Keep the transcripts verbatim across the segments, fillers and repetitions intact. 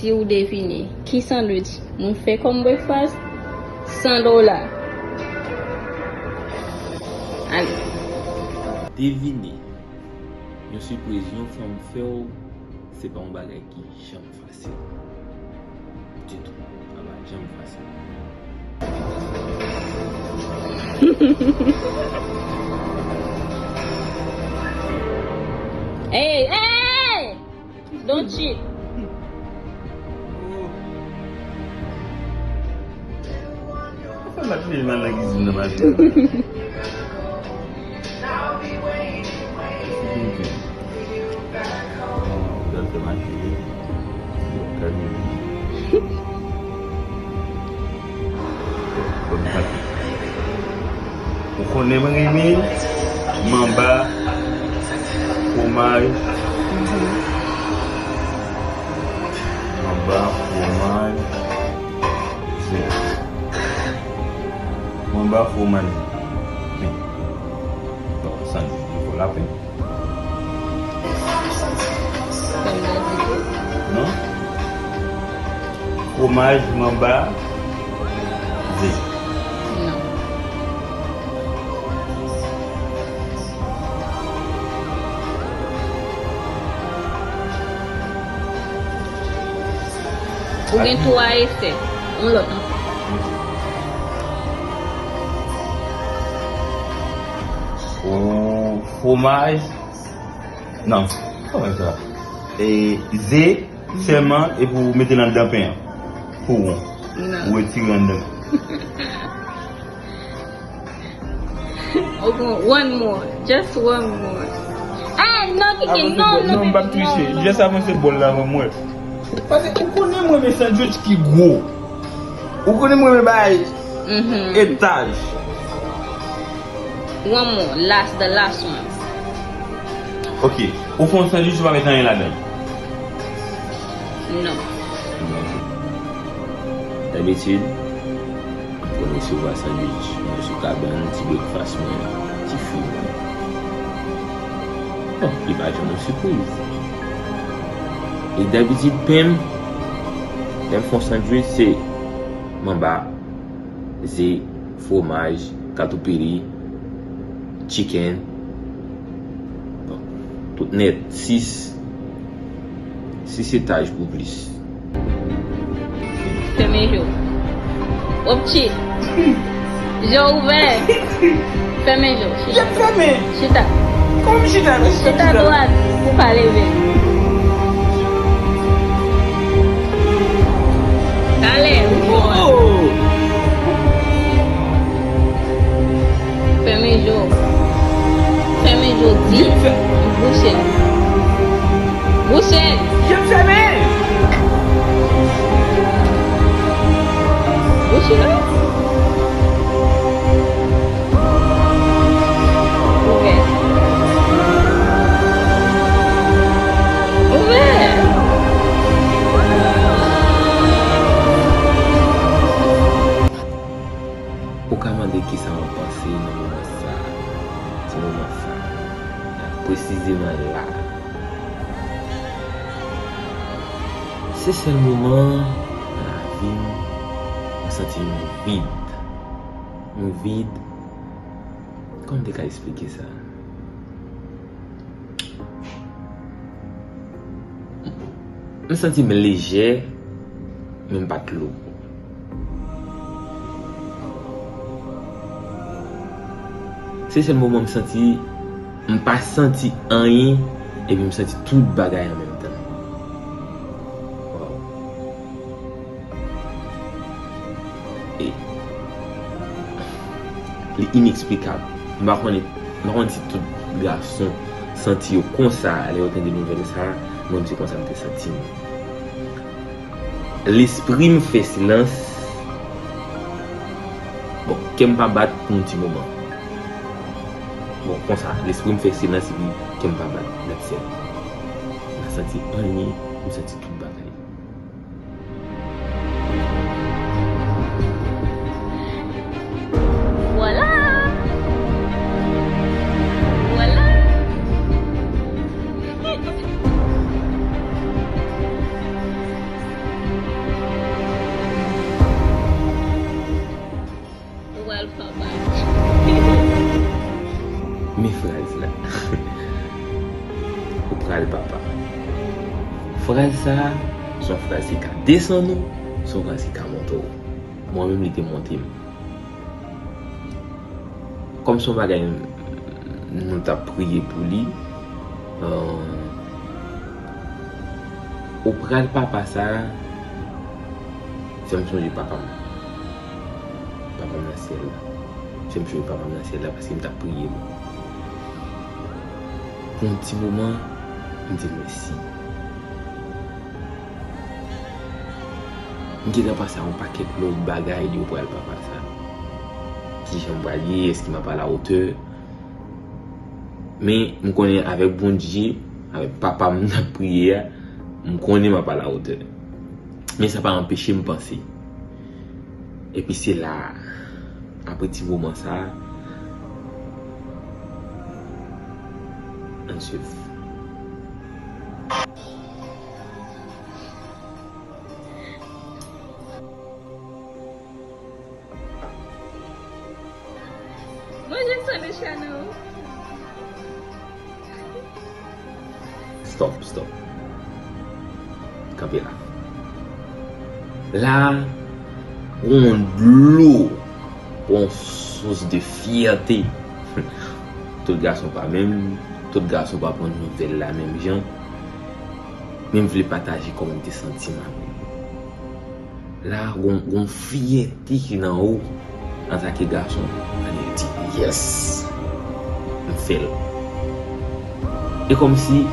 Si w devine ki sandwich mwen fè kòm breakfast, san dola. Ale. Devine yon sipriz yon fanm fè w, se pa yon bagay ki janm fasil. Ditou. Sa pa janm fasil. Hey, hey, hey! Don't cheat. Fè m ap file mal nan kizin nan maten. Dòkte Matye, dòkte Mimi. Bon, maten. Ou konnen mwen renmen manba, fwomaj, manba, fwomaj, zen. Manba, fwomaj, zen. Bon, sa nou fò lapen. Kòm nan di tou? Non. Fwomaj, manba, zen. Non. Ou gen twa esè. Yon lòt ankò. Fwo-, fwomaj. Non. Kòman sa? E, ze sèlman, epi w mete l anndan pen an. Pou won. Non. Ou retire anndan. Ok, one more. Just one more. Ah, non, Kiki, non, non, non, m p ap triche. Jès avanse bòl la, mwen, mwen. Paske ou konnen mwen, men sandwich ki gwo. Ou konnen mwen, men bay etaj. One more, last, the last one. Ok, ou fè yon sandwich, ou pa met anyen ladan l? Non. Dabitid, m konn resevwa sandwich mwen sou kabann, ti breakfast mwen, ti fri mwen. Bon, li pa janm yon sipriz. E dabitid, pen m, lè m fè yon sandwich, se manba, ze, fwomaj, katoupiri, chicken. Bon, tout nèt, sis, sis etaj pou plis. Fèmen je w. W ap tchit. Je w ouvè. Fèmen je w. Chita. Chita. Kòman m chita? Chita dwat pou pa leve. Talè, ou bon. Fèmen je w. Fèmen je w di. Bouche l. Bouche l. Je m fèmen. Bouche l. Ouvè. Ouvè. Ou ka mande kisa mwen panse nan moman sa a, ti moman sa a, la, presizeman la a. Se sèl moman nan lavi m, mwen santi yon vid. Yon vid. Kòman m te ka eksplike sa? M santi m lejè, men m pa t lou. Se sèl moman m santi, m pa santi anyen, epi m santi tout bagay an menm tan. Waw. E li ineksplikab. M pa konnen, m pa konn si tout gason santi yo konsa lè yo tande nouvèl sa a, mwen se konsa m te santi m. Lespri m fè silans. Bon, kè m pa bat pou yon ti moman. Bon, konsa, lespri m fè silans epi kè m pa bat. That's it. M pa santi anyen, m santi tout bagay. Vwala! Vwala! Men fraz la. Ou pral papa. Fraz sa a, se yon fraz ki ka desann ou, se yon fraz ki ka monte w. Mwen menm, li te monte m. Kòm se yon bagay nou t ap priye pou li, euh, ou pral papa sa a, fè m sonje papa m. Papa m nan syèl la. Fè m sonje papa m nan syèl la paske m t ap priye l. Pou yon ti moman, m di l mèsi. M gentan panse a yon pakèt lòt bagay li yo pral papa sa. Kijan m pral ye? Èske m ap a la otè? Men m konnen avèk Bondye, avèk papa m n ap priye a, m konnen m ap a la otè. Men sa pa anpeche m panse. Epi se la, apre ti moman sa, ann swiv. Mwen jwenn san de channel. Stop, stop. Kanpe la. La, yon dlo, yon sous de fyète. Tout gason pa menm, tout gason pa pran nouvèl la menm jan. Men m vle pataje kòman m te santi m apre. La, gon, gon fyète ki nan ou, antanke gason, ann di, yes, m fè l. E kòmsi,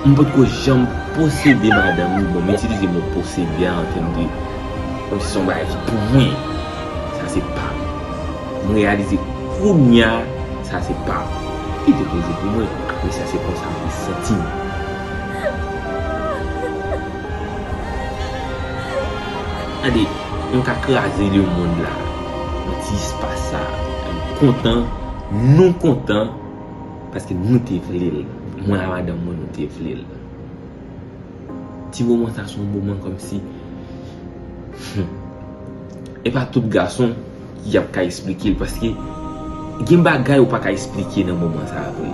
m potko janm posede madanm, bon, m itilize mo posede a an tèm de, kòmsi se yon bagay ki pou mwen, sa se pa m. M reyalize kounye a, sa se pa m. Li te toujou pou mwen, men sa se konsa m te santi m. Tande, nou ka kraze lemonn la nan ti espas sa. M kontan, nou kontan, paske nou te vle l. Mwen ak madanm mwen, nou te vle l. Ti moman sa se yon moman kòmsi, hmm, e pa tout gason ki ap ka esplike l, paske gen bagay ou pa ka esplike nan moman sa a vre.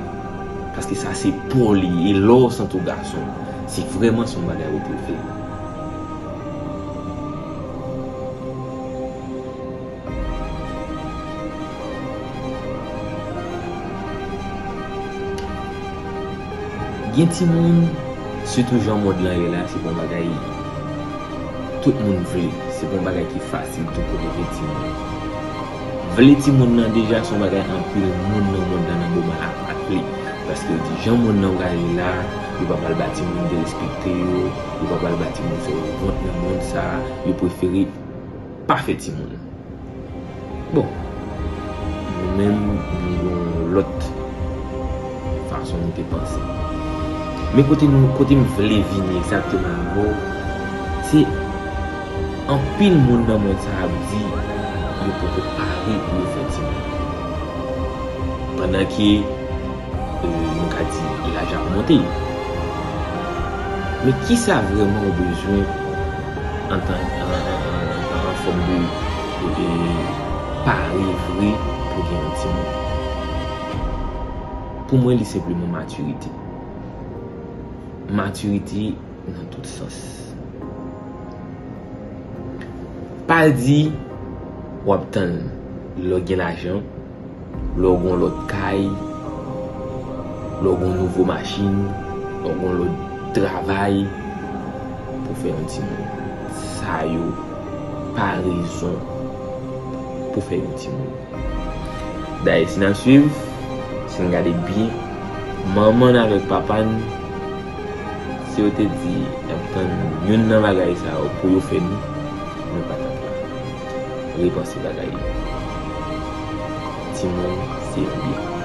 Paske sa se pa w li ye, e lè w santi w gason, se vrèman se yon bagay ou te fè. Gen timoun, sitou jan mond lan ye la, se pa yon bagay tout moun vle. Se pa yon bagay ki fasil tou pou leve timoun. Vle timoun nan deja se yon bagay anpil moun nan mond lan nan moman la pa t vle. Paske yo di jan mond lan pral ye la, yo pa pral ba timoun derespekte yo, yo pa pral ba timoun fè yo wont nan mond sa, yo prefere pa fè timoun. Bon, nou menm, nou gen yon lòt fason nou te panse. Men kote nou, kote m vle vini egzakteman avè w, se anpil moun nan mond sa ap di yo poko pare pou yo fè timoun. Pandan ke, e, nou ka di, laj ap monte. Men kisa vrèman ou bezwen antan, an, an, an, an, an fòm de, de, de pare vre pou gen yon timoun? Pou mwen, li senpleman matirite. Matirite nan tout sans. Pa di w ap tann lè w gen lajan, lè w gen yon lòt kay, lè w gen yon nouvo machin, lè w gen yon lòt travay pou fè yon timoun. Sa yo pa rezon pou fè yon timoun. Dayè, si n ap swiv, si n gade byen, manman n avèk papa n, si yo te di y ap tann youn nan bagay sa yo pou yo fè nou, nou pa t ap la. Repanse bagay yo. Timoun se yon byen.